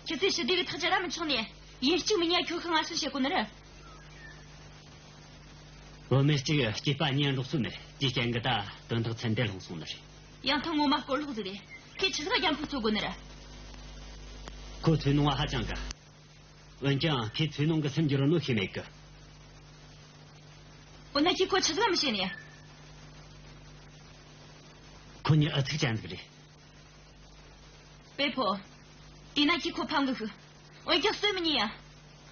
ཁྱེད་ཚོས་ཞི་བདེ་གི་ཐག་བཅད་ར་མི་ཆོད་ནས་ཡིན་གཅིག་མིན་གཉིས་ཁྱོད་ཤི་ང་གསོན་བྱེད་གོ་ནི་རེད། བུད་མེད་གཅིག་སྐྱེས་པ་གཉིས་འགྲོགས་ཚུལ་མེད་དེའི་རྐྱེན་གྱིས་ད་དོན་དག་ཚན་དེ་ལྷུང་སོང་ནི་རེད། ཡང་ཐང་ངོ་མ་སྐོར་ལོག་ཟིག་རེད། ཁོས་ཆི་ཟིག་རྒྱ་མཚོ་རྩོད་དགོས་ནི་རེད། ཁོ་ཚོའི་ནང་བ་ཧ་ཅང་དགའ། འོན་ཀྱང་ཁོས་ཚོའི་ནང་གི་སེམས་འགྱུར་ནོ་ཤེས་མེད་གི། འོ་ན་ཁྱེད་ཁོ་ཆི་ཟིག་མི་ཤེས་ནས། ཁོ་གཉིས་ཨུ་ཚུགས་ཅན་ཟིག་རེད། པེ་ཕོ། དེས་ན་ཁྱེད་ཁོ་ཕམ་གི་ཤི། འོན་ཀྱང་གསོད་མི་ཉན་ཡ།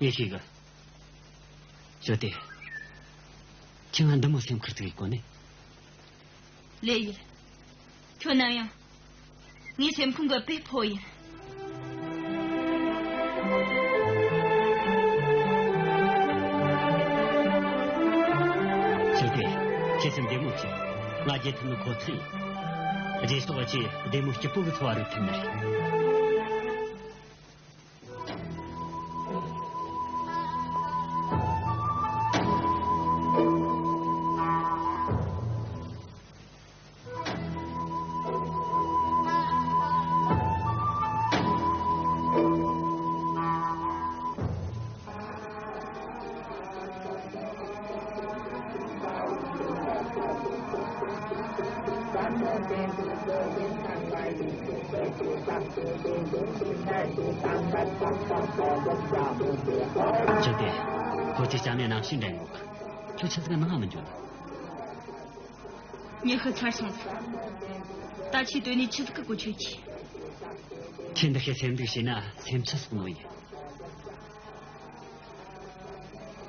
ངས་ཤེས་གི། ཞོ་ཏེ། ཁྱེད་ང་འདི་མོ་སེམས་ཁུར་ཐུག་གི་གོ་ནི། ལེ་ཡིར། ཁྱོད་ནམ་ཡང་། ངའི་སེམས་ཁོང་གི་པེ་ཕོ་ཡིན། ཞོ་ཏེ། ཁྱེད་སེམས་བདེ་མོ་བྱོས། ང་རྒྱལ་ཐུབ་ནི་ཁོ་ཐག་ཡིན། རྗེས་སོགས་ཀྱི་བདེ་མོ་སྐྱིད་པོ་གི་འཚོ་བ་རོལ་ཐུབ་ནི་རེད། ཅི་སྟེ། ཁོ་ཚོས་ཅང་ནས་ནང་ཞིག་འདྲེན་དགོས། ཁྱོད་ཆི་ཟིག་ནང་མི་འཇུག་ནི། ཉི་ཤུ་ཚར་སོང་ཟིག། ད་ཁྱེད་དོན་ནས་ཆི་ཟིག་གི་གོ་ཆོད་ཀྱི། ཁྱེད་འདི་ཤེས་སེམས་སྡུག་བྱས་ན་སེམས་ཆུ་སོག་ནོ་ཡིན།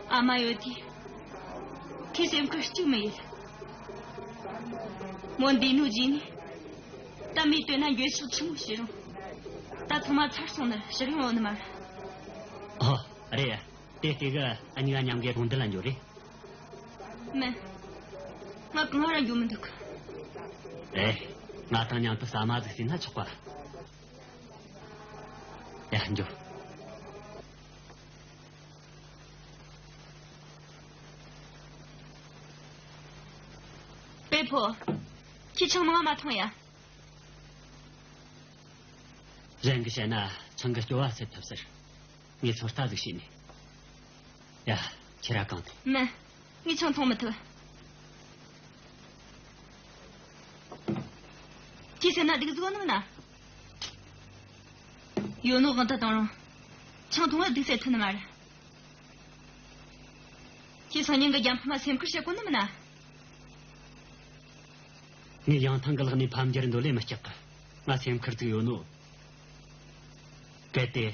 ཨ་མ་ཡོད་དུས། ཁོས་སེམས་ཁུར་གཅིག་མི་ཡེད། མོ་འདས་ནོ་རྗེས་ནས། ད་མོས་བལྟས་ན་འགྱོད་བཤགས་ཆི་མོ་བྱེད་རུང་། ད་ཚང་མ་ཚར་སོང་ན་ཕྱིར་ཡོང་ཡོང་ནི་མ་རེད། ཨོ། རེད། དེ་ལྟས་གི་ཨ་གཉིས་ཀ་མཉམ་གི་དགོང་དུ་ལ་འགྱོ་རེད། མིན། ང་གང་ར་འགྱོ་མི་འདུག། རེད། ང་དང་མཉམ་དུ་ཟ་མ་ཟིག་ཟོས་ན་ཆོག་པ། ཡ། འགྱོ། པེ་ཕོ། ཁྱེད་ཆང་མང་མ་འཐུང་ཡ། གཞན་གྱིས་བཤད་ན་ཆང་གིས་སྐྱོ་བ་སེལ་ཐུབ་ཟེར། ངས་ཚོད་ལྟ་ཟིག་བྱས་ནས། ཡ། ཁྱེད་ར་གང་དུ། མིན། ངས་ཆང་འཐུང་མི་ཐུབ། ཁྱེད་སེམས་ན་སྡུག་ཟིག་ཡོད་ནི་མིན་ན། ཡོད་ནོ་དབང་དུ་བཏང་རུང་། ཆང་འཐུང་བ་སྡུག་སེལ་ཐུབ་ནི་མ་རེད། ཁྱེད་སང་ཉིན་གི་རྒྱལ་ཕམ་མ་སེམས་ཁུར་བྱེད་དགོས་ནི་མིན་ན། ངས་ཡང་ཐང་གི་ལག་ནས་ཕམ་རྒྱུར་འདོད་ལས་མི་སྐྱག་གི། ང་སེམས་ཁུར་ཟིག་ཡོད་ནོ། གལ་ཏེ་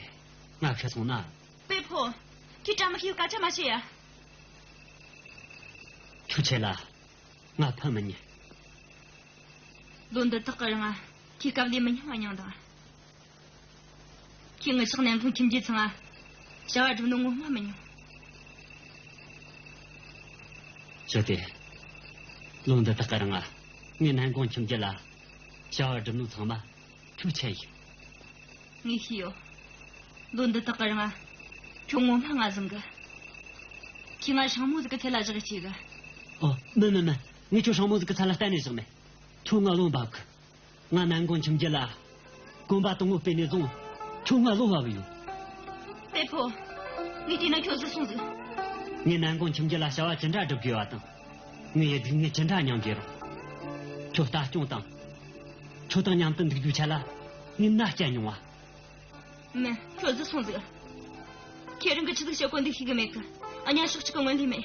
ང་ཤི་སོང་ན། པེ་ཕོ། ཁྱེད་བཀྲ་མི་ཤིས་སྐད་ཆ་མ་བཤད་ཡ། ཁྱོད་ཆེ་ལ་ང་ཕམ་མི་ཉན། ལོ་འདི་དག་གི་རིང་ང་ཁྱེད་སྐབས་ལས་མི་ཉུང་བ་མྱངས་དང་། ཁྱེད་ངི་ཕྱག་ནས་འཕངས་ཁྱིམ་རྒྱུད་ཚང་ང་བྱ་བ་སྒྲུབ་ནོ་ངོ་མ་མི་མྱོང་། ཅི་སྟེ། ལོ་འདི་དག་གི་རིང་ང་ངས་ནན་གུང་ཁྱིམ་རྒྱུད་ལ་བྱ་བ་བསྒྲུབས་ནོ་ཚང་མ་ཁྱོད་ཆེད་ཡིན། ངས་ཤེས་ཡོད། ལོ་འདི་དག་གི་རིང་ང་ཁྱོད་ངོ་མ་ང་བཟང་གི། ཁྱོས་ང་སྲིང་མོ་ཟིག་གི་ཚད་ལ་བཞག་གི་བྱེད་གི། ཨོ། མིན་མིན་མིན། ངས་ཁྱོད་སྲིང་མོ་ཟིག་གི་ཚད་ལ་གཏན་ནས་བཞག་མེད། ཁྱོད་ང་བློ་འབབ་གི། ང་ནན་གུང་ཁྱིམ་རྒྱུད་ལ་གོམ་པ་དང་པོ་སྤོས་ནས་བཟུང་ཁྱོད་ང་བློ་བབ་ཡོད། པེ་ཕོ། ངས་བལྟས་ན་ཁྱོད་བཟི་སོང་ཟིག་ངས་ནན་གུང་ཁྱིམ་རྒྱུད་ལ་བྱ་བ་ཅི་འདྲ་སྒྲུབ་དགོས་པ་དང་། ངའི་སྡུག་བསྔལ་ཅི་འདྲ་མྱོང་དགོས་རུང་། ཁྱོད་ལྟ་སྐྱོང་དང་། ཁྱོད་དང་མཉམ་དུ་འདུག་རྒྱུའི་ཆེད་ལ་ངས་མནའ་བསྐྱལ་མྱོང་བ། མིན། ཁྱོད་བཟི་སོང་ཟིག་ཁྱེད་རང་གིས་ཆི་ཟིག་བཤད་གོ་འདུག་ཤེས་གི་མེད་གི། ཨ་ཉ་ཤོག་ཅིག་གི་ངོས་ལས་མེད།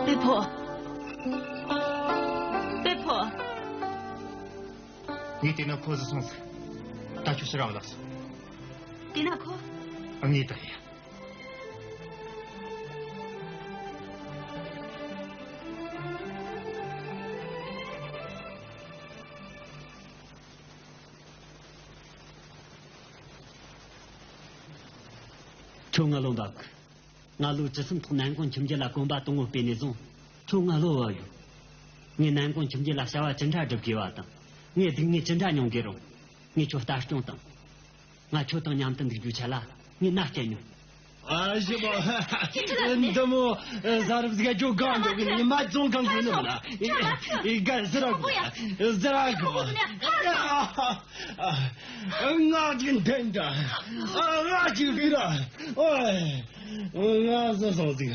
པེ་ཕོ། པེ་ཕོ། ངས་བལྟས་ན་ཁོ་བཟི་སོང་ཟིག་ད་ཁྱོད་ཕྱིར་ར་བ་ལགས་སོ། བལྟས་ན་ཁོ། ངས་ད་ཡ། ཁྱོད་ང་བློ་འབབ་གི། ང་ལོ་བཅུ་གསུམ་ཐོག་ནན་གུང་ཁྱིམ་རྒྱུད་ལ་གོམ་པ་དང་པོ་སྤོས་ནས་བཟུང་ཁྱོད་ང་བློ་བབ་ཡོད། ངས་ནན་གུང་ཁྱིམ་རྒྱུད་ལ་བྱ་བ་ཅི་འདྲ་སྒྲུབ་དགོས་པ་དང་། ངའི་སྡུག་བསྔལ་ཅི་འདྲ་མྱོང་དགོས་རུང་། ངས་ཁྱོད་ལྟ་སྐྱོང་དང་། ང་ཁྱོད་དང་མཉམ་དུ་འདུག་རྒྱུའི་ཆེད་ལ་ངས་མནའ་བསྐྱལ་མྱོང་། ཨ་ཞེ་པ། འདི་མོ་ཟ་རུབ་ཟ་རྒྱུ་གང་འདུག་ནི་མ་བཙོང་གང་གི་ནི་མ་ན། ཨི་ག་ཟི་ར་གོ། ཟི་ར་གོ། ང་གི་འདན་ད། ང་གི་གི་ར། ཨོ། ང་ཟ་སོང་ཟིག་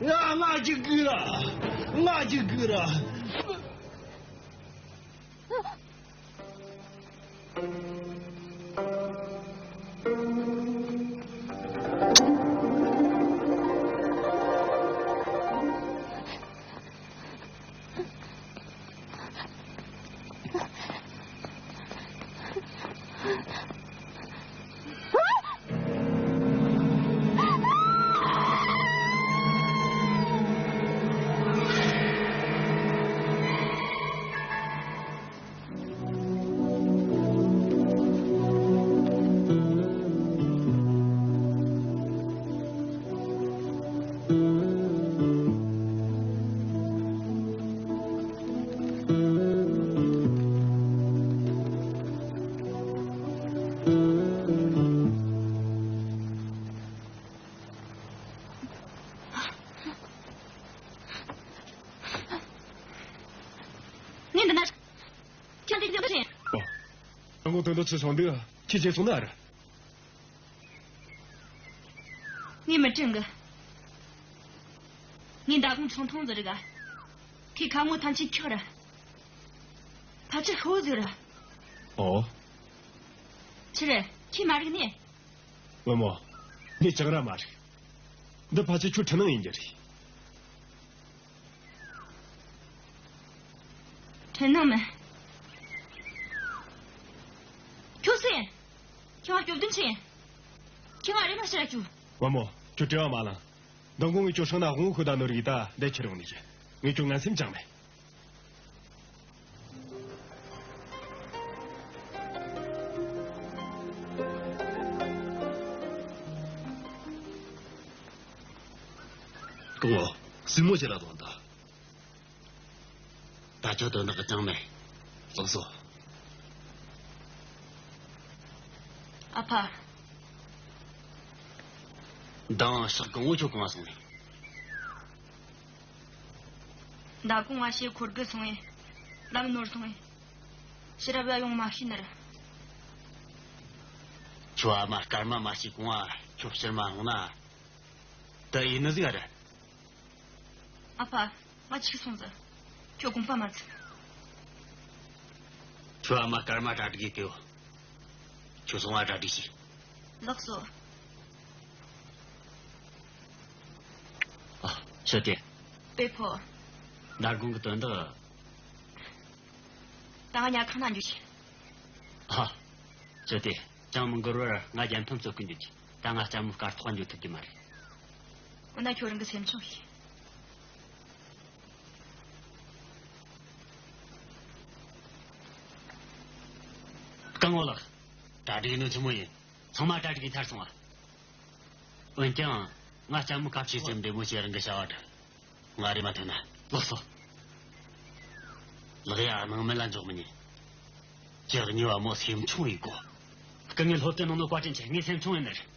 ང་། ང་གི་གི་ར། ང་གི་གི་ར། ངས་འདི་ན། ཁྱེད་འདི་འདི་བྱེད། ཨོ། ཨ་ངོ་དོན་དུ་ཚུད་སོང་འདུག་ཁྱེད་བྱེད་སོང་ན་ར། ངས་མི་དྲན་གི། ངས་མདང་དགོང་ཆང་འཐུང་ཟིག་རིག་ག་ཁོའི་ཁ་ངོ་ཐམས་ཅད་འཁྱག་ར། ཕལ་ཆེར་ཤི་བོ་ཟིག་ར། ཨོ། ཆི་རེད། ཁྱོས་མ་རིག་ནི། བུ་མོ། ངས་ཅང་ར་མ་རིག་འདི་ཕལ་ཆེར་ཁྱོད་འཕྲུལ་སྣང་ཡིན་རྒྱུ་རེད། འཕྲུལ་སྣང་མིན། ཁྱོད་སུ་ཡིན། ཁྱོད་ང་སྐྱོབ་དོན་ཆི་ཡིན། ཁྱོད་ང་རེ་མ་ཤི་ར་ཁྱོད། བུ་མོ། ཁྱོད་བྲེལ་བ་མ་ལངས། མདང་དགོང་ངས་ཁྱོད་སྲང་ན་དབང་པོ་ཤོད་ད་ནོ་རིག་ད་འདི་ཁྱེར་ཡོང་ནི་ཡིན། ངས་ཁྱོད་ངན་སེམས་ཅང་མེད། སྐུ་ངོ། སྲིང་མོ་ཁྱེད་ལ་དོན་དག་ད་ཁྱོད་དོན་དག་གི་ཅང་མེད། ལགས་སོ། ཨ་ཕ། མདང་ཞག་གང་བོ་ཁྱོད་གང་ང་སོང་ནས། མདང་དགོང་ང་ཞེ་འཁོར་གི་སོང་ངས། ལམ་ནོར་སོང་ངས། ཕྱི་རབས་ལ་ཡོང་མ་ཤེས་ནི་རེད། ཁྱོད་ཨ་མ་སྐར་མ་མ་ཤེས་གོང་ང་ཁྱོད་ཕྱིར་མ་ཡོང་ན། དེ་ཡིན་ནི་ཟིག་རེད། ཨ་ཕ། ང་འཆི་སོང་ཟིག་ཁྱོད་དགོངས་པ་མ་ཚོམ། ཁྱོད་ཨ་མ་སྐར་མ་གྲ་སྒྲིག་གི་ཡོད། ཁྱོད་སོང་ང་གྲ་སྒྲིག་བྱོས། ལགས་སོ། ཨ། ཤོད་དེ། པེ་ཕོ། མདང་དགོང་གི་དོན་དག་ད་ང་ཉལ་ཁང་ན་འགྱོ་ཆེ། ཨ། ཤོད་དེ། ཅང་མི་འགོར་བར་ང་རྒྱལ་ཕམ་རྩོད་གི་འགྱོ་རྒྱུ། ད་ང་ལྕམ་མོ་སྐར་ཐོག་འགྱོ་ཐུབ་རྒྱུ་མ་རེད། འོ་ན་ཁྱོད་རང་གི་སེམས་ཆུང་བྱོས། སྐུ་ངོ་ལགས། གྲ་སྒྲིག་ནི་ཆི་མོ་ཡིན། ཚང་མ་གྲ་སྒྲིག་གིས་ཚར་སོང་ང་། འོན་ཀྱང་ང་ལྕམ་མོ་སྐབས་ཤིག་ཙམ་བདེ་མོ་བྱེད་རང་གི་བྱ་བ་འགྲུབ། ང་རེ་མ་ཐོན་ན། ལགས་སོ། ལགས་ཡ། སྣང་མེད་ལ་འཇོག་མི་ཉན། ཁྱེད་གཉིས་བ་མོ་སེམས་ཆུང་ཡིན་གོ། སྐུ་ངོ་སློབ་སྟོན་གནང་ནོ་བཀའ་དྲིན་ཆེ། ངས་སེམས་ཆུང་ཡིན་ནི་རེད།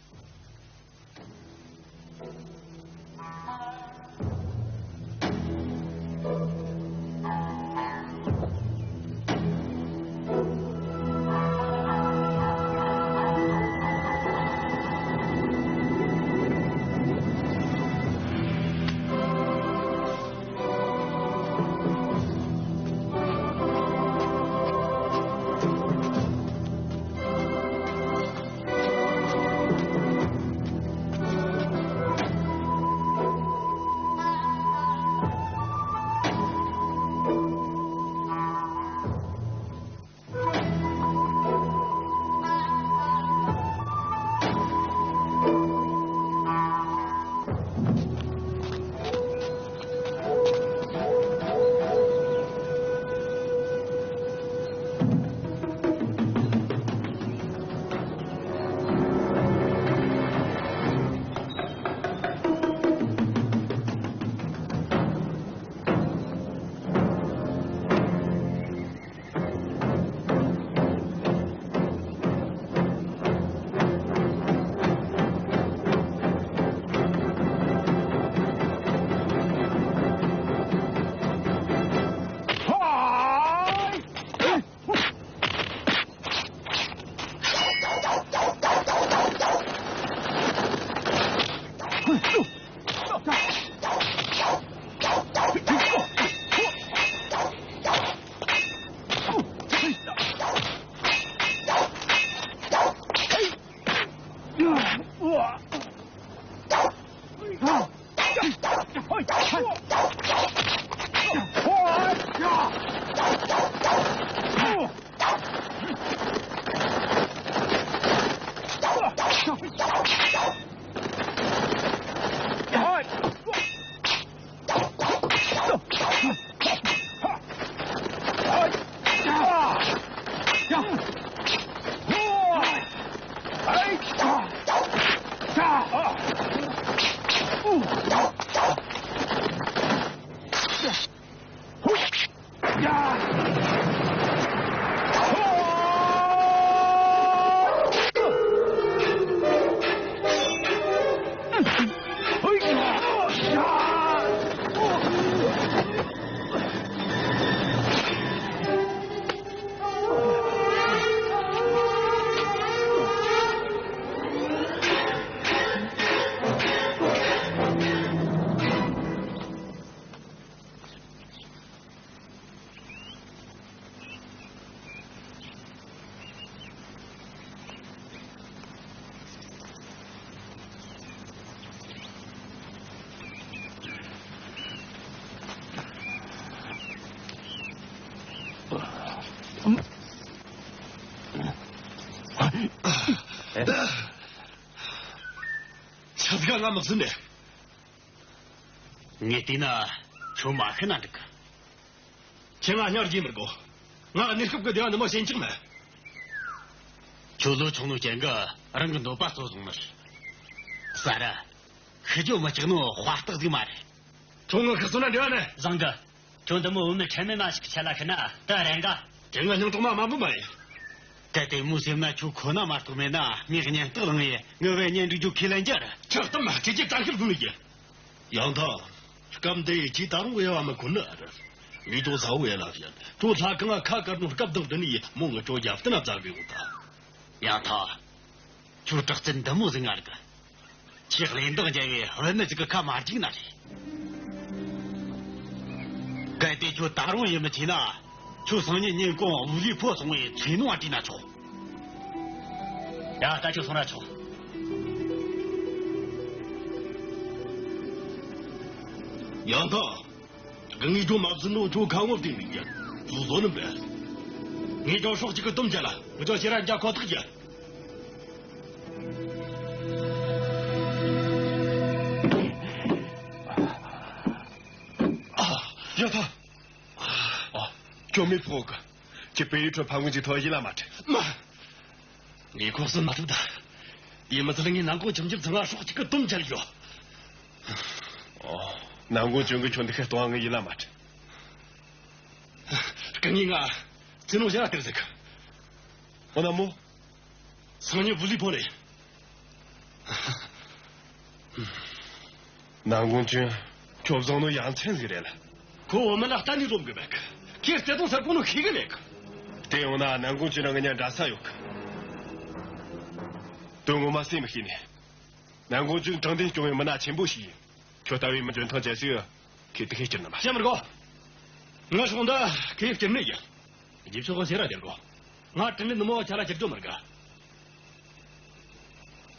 ཆབ་ག་ང་མི་བཟོད་ནས། ངས་བལྟས་ན་ཁྱོད་མ་ཤི་ན་འགྲིག་གི། ཁྱེད་ང་སྙིང་རྗེ་མི་དགོས། ང་གནས་སྐབས་ཀྱི་བདེ་བ་ནི་མོ་ཞེན་ཆགས་མེད། ཁྱོད་ལོ་ཆུང་ནོ་ཅན་གི་རང་གི་འདོད་པ་གཙོ་བཟུང་ནི་རེད། ས་ར། ཤི་རྒྱུ་མི་ཆགས་ནོ་དཔའ་རྟགས་ཟིག་མ་རེད། ཁྱོད་ང་ཤི་སོང་ན་འབྲེལ་བ་མེད། བཟང་གི། ཁྱོད་འདི་མོ་བུད་མེད་ཁྲེལ་མེད་མ་ཞིག་གི་ཆེད་ལ་ཤི་ན་ད་རན་ག། དེ་ང་སྙིང་གྲོགས་མ་མ་འབུ་མ་ཡིན། གལ་ཏེ་མོའི་སེམས་ན་ཁྱོད་ཁོ་ན་མ་གཏོགས་མེད་ན་ངས་གཉེན་རྟགས་བླངས་ཡས་ངའི་བས་གཉེན་སྒྲིག་རྒྱུ་ཁས་ལེན་རྒྱུ་རེད། ཁྲག་གཏམ་མ་ཁྲིད་ཀྱི་དྲན་ཤེས་བཟུང་ནས་ཡིན། ཡང་དག། སྐབས་འདི་ཡི་ཇི་ད་རུང་དབྱེ་བ་མི་ཁོ་ནི་ཨ་རེད། ངས་ཀྱང་ས་བོ་ཡ་ལ་བཤད། ཁྱོད་ལྷ་གང་ང་ཁ་དཀར་ནོ་སྐབས་དང་བསྟུན་ནས་མོ་ངི་ཅོ་རྒྱབ་བསྟན་ན་བཙལ་གི་ཡོང་ད། ཡང་དག། ཁྱོད་དྲག་རྩལ་འདི་མོ་ཟིག་ང་རིག་གི། ཁྱེད་གླེན་རྟགས་འཇལ་བའི་བུད་མེད་ཅིག་གི་ཁ་མ་འཇིག་ན་རེད། གལ་ཏེ་ཁྱོད་ད་རུང་ཡིད་མི་ཆེས་ན། ཁྱོད་སང་ཉིན་ཉིན་གུང་བུ་ལི་ཕོ་སོང་བའི་ཚེ་ནོ་བྲིས་ན་ཆོག། ཡ། ད་ཁྱོད་སོང་ར་ཆོག། ཡང་དག། ངས་ཁྱོད་མ་བཟོད་ནོ་ཁྱོད་ཁ་ངོ་བལྟས་མི་རྒྱུ། ཁྱོད་བཟོ་ནི་མེད། ངས་ཁྱོད་སྲོག་གཅིག་གི་དོན་བྱེད་ལ་ངས་ཁྱོད་ཕྱིར་ར་འཇགས་ཁོ་ཐག་རྒྱུ། ཡ་ཐ། ཨ། ཁྱོད་མི་ཕོག་གི། ཁྱེད་པེ་ཡུལ་ཁྲོད་ཕ་ངོས་ཀྱི་ཐོ་ཡི་ལ་མ་ཁྲིད། མ། ངས་ཁོ་སུན་མ་ཐུབ་ད། ཡིན་མ་ཚད་ངས་ནང་ཁོངས་ཁྱིམ་རྒྱུད་ཚང་མ་སྲོག་གཅིག་གི་དུམ་བཅད་ཡོད། ཨོ། ནང་ཁོངས་ཅུང་གི་ཁྱོད་འདི་ཁ་གཏོང་བ་ངས་ཡིད་ལ་མ་དྲན། སྐུ་ངོ་ང་ཚེ་ནོ་ཞེ་ལ་སྟེར་ཟིག །འོ་ན་མོ། སང་ཉིན་བུ་ལི་ཕོ་རེད། ནང་ཁོངས་ཅུང་ཁྱོད་བཟང་ནོ་ཡ་མཚན་ཟིག་རེད་ལ། ཁོ་བོ་མི་ལ་གཏན་ནས་རོམ་གི་མེད། ཁྱེད་བརྩེ་དུང་ཟབ་གོ་ནོ་ཤེས་གི་མེད། དེ་ཡོང་ན་ནང་ཁོངས་ཅུང་ནང་ང་ཉ་འདྲ་ས་ཡོད་གི། དོན་ངོ་མ་སེམས་མི་ཤེས་ནས། ནང་ཁོངས་ཅུང་དྲང་བདེན་སྐྱོང་བའི་མི་སྣ་ཆེན་པོ་ཞིག་ཡིན། ཁྱོད་ལྟ་བུའི་མི་འཇོན་ཐང་ཅན་ཞིག་ཁྱེད་དེ་ཁས་སྐྱུར་ན་མ། བཤད་མི་དགོས། ང་སོང་ད་ཁས་སྐྱུར་ནི་ཡིན། རྗེས་ཕྱོགས་ཁོ་ཟེར་ར་དེར་གོ། ང་དྲིན་ལན་ནི་མོ་ཆ་ལ་ཁྱེར་རྒྱུ་མི་དགའ།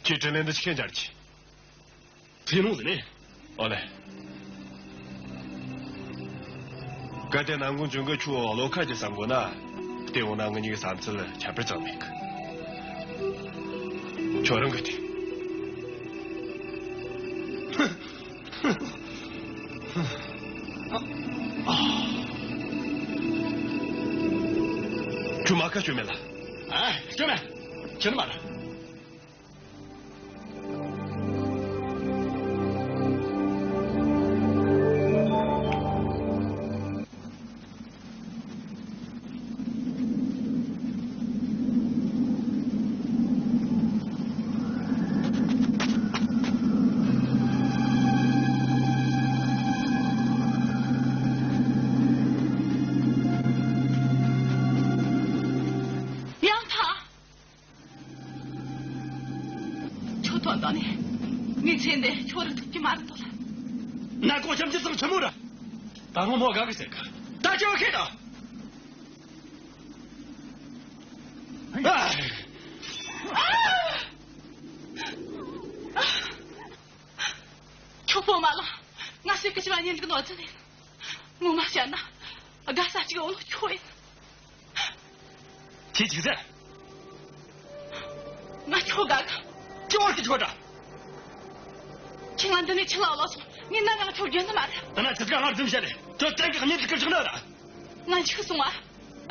ཁྱེད་དྲིན་ལན་འདི་ཆི་ཁས་འཇལ་གྱི། ཚེ་ནོ་ཟེར་ནས། ཨོ་ལེ། གལ་ཏེ་ནང་ཁོངས་ཅུང་གིས་ཁྱོད་བློ་ཁ་གྱིས་བསམ་དགོས་ན། དེ་འོང་ན་ང་གཉིས་ཀྱི་བསམ་ཚུལ་ཁྱད་པར་ཙམ་མེད་གི། ཁྱོད་རང་གི་དེ། ཁྱོད་མ་ཁ་སྐྱོ་མེད་ལ། ཨ། སྐྱོ་མེད། ཁྱོད་མ་ར། ཡང་ཐང་། ཁྱོད་དོན་དག་ནི། ངའི་ཚེ་འདི་ཁྱོད་རིག་ཐུབ་ཀྱི་མ་རེད་དོ་ལ། ནང་ཁོངས་ཁྱིམ་རྒྱུད་ཚང་ཆི་མོ་ར། ད་ངོ་མོ་དགའ་གི་ཟེར་གི། ད་ཁྱོད་ཁེ་ད། ཨ། ཁྱོད་པོ་མ་ལ། ང་ཞིག་གི་བྱ་བ་ཉིན་འགྲིག་ནོ་ཙི་ནས། ངོ་མ་བཤད་ན། དགའ་ས་གཅིག་འོང་ཁྱོད་ཡིན། ཁྱེད་ཅིག་ཟེར། ང་ཁྱོད་དགའ་གི། ཅི་བར་གི་ཁྱོད་འདྲ། ཁྱེད་ང་འདི་ནས་ཁྱི་ལ་བློ་སོང་། ངས་ནམ་ཡང་ཁྱོད་རྒྱུན་ནི་མ་རེད། ད་ན་ཁྱེད་ཀ་ང་རྫུན་བཤད་རེད། ཁྱོད་བཙན་གི་གཉེན་གི་སྐུ་ཞིག་ནི་ར། ང་འཆི་སོང་བ།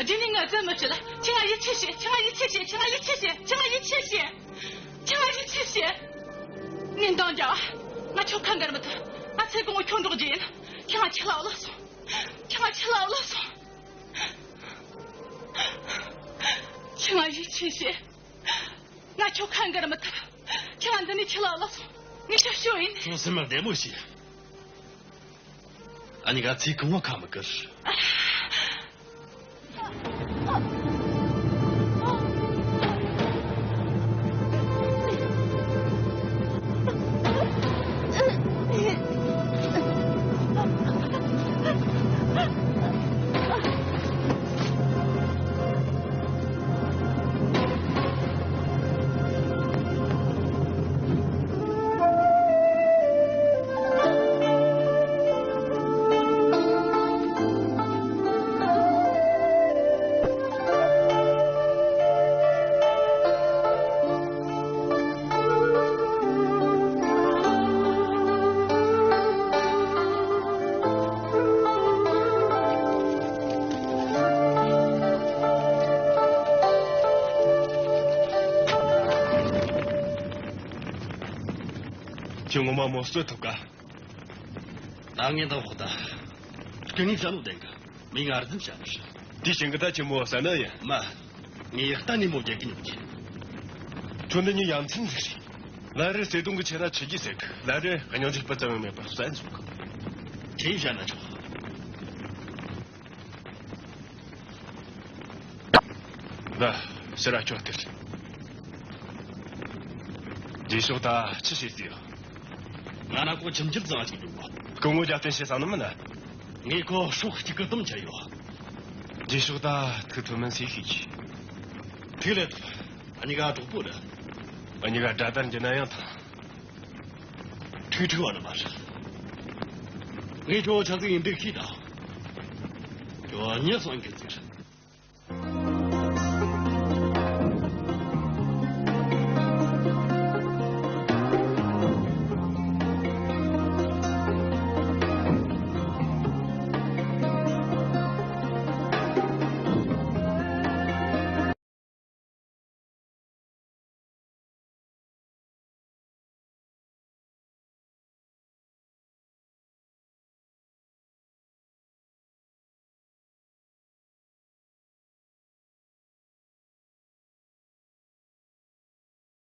རྗེས་ནས་ང་བཙན་མི་བྱེད་ལ། ཁྱེད་ང་ཡིད་ཆེས་བྱེད། ཁྱེད་ང་ཡིད་ཆེས་བྱེད། ཁྱེད་ང་ཡིད་ཆེས་བྱེད། ཁྱེད་ང་ཡིད་ཆེས་བྱེད། ཁྱེད་ང་ཡིད་ཆེས་བྱེད། ངས་འདང་རྒྱག་ང་ཁྱོད་ཁ་འགར་མི་ཐུབ། ང་ཚེ་གང་བོ་ཁྱོད་འགྲོགས་རྒྱུ་ཡིན། ཁྱེད་ང་ཁྱི་ལ་བློ་སོང་། ཁྱེད་ང་ཁྱི་ལ་བློ་སོང་། ཁྱེད་ང་ཡིད་ཆེས་བྱེད། ང་ཁྱོད་ཁ་འགར་མི་ཐུབ། ཁྱེད་ང་འདི་ནས་ཁྱི་ལ་བློ་སོང་། ངས་ཁྱོད་ཞུ་ཡིན། ཁྱོད་སེམས་ལ་བདེ་མོ་བྱོས། ཨ་ནི་ག་ཚིག་གང་བོ་ཁ་མི་བསྐུར། ཁྱོད་ངོ་མ་མོ་གསོད་ཐུབ་ག། ད་ངས་འདང་ཕོག་ད། སྐུ་ངས་བྱ་ལུགས་ལྡན་གི། མི་ང་རྫུན་བྱ་མི་ཤེས། དེ་ཞིང་གི་ད་ཆི་མོ་ཟ་ན་ཡིན། མ། ངས་གཏན་ནས་མོ་རྒྱག་གི་མྱོང་གི། ཁྱོད་འདི་ཉིད་ཡ་མཚན་ཟིག་རེད། ལ་རེ་བརྩེ་དུང་གི་ཆེ་ན་ཆི་གི་ཟེར་གི། ལ་རེ་སྙིང་རྗེ་སྤུ་ཙམ་ཡང་མེད་པར་བསད་འཇོག་གི། ཁྱེད་བྱ་ན་ཆོག་ད་ཕྱིར་ར་ཁྱོད་སྟེར། རྗེས་ཕྱོགས་ད་ཆི་བྱེད་རྩིས་ཡོད། ང་ན་ཁོ་ཁྱིམ་རྒྱུད་བཟང་ཞིག་འགྲོ་གོ། སྐུ་ངོ་རྒྱབ་རྟེན་བྱེད་བསམ་ནི་མིན་ན། ངས་ཁོ་སྲོག་གཅིག་གི་དུམ་ཆད་ཡོད། རྗེས་ཕྱོགས་ད་ཐུག་ཐུབ་མིན་སུས་ཤེས་ཀྱི། ཐུག་ལེ་ཐུབ། ཨ་ནི་ག་གྲོགས་པོ་རེད། ཨ་ནི་ག་དགྲ་དར་འགྱུར་ན་ཡང་ཐང་། ཁྲིག་ཁྲིག་བ་ནི་མ་རེད། ངས་ཁྱོད་ཆ་ཚིག་ཡིན་འདུག་ཤེས་དང་། ཁྱོད་ཉེ་སོང་གི་ཟེར།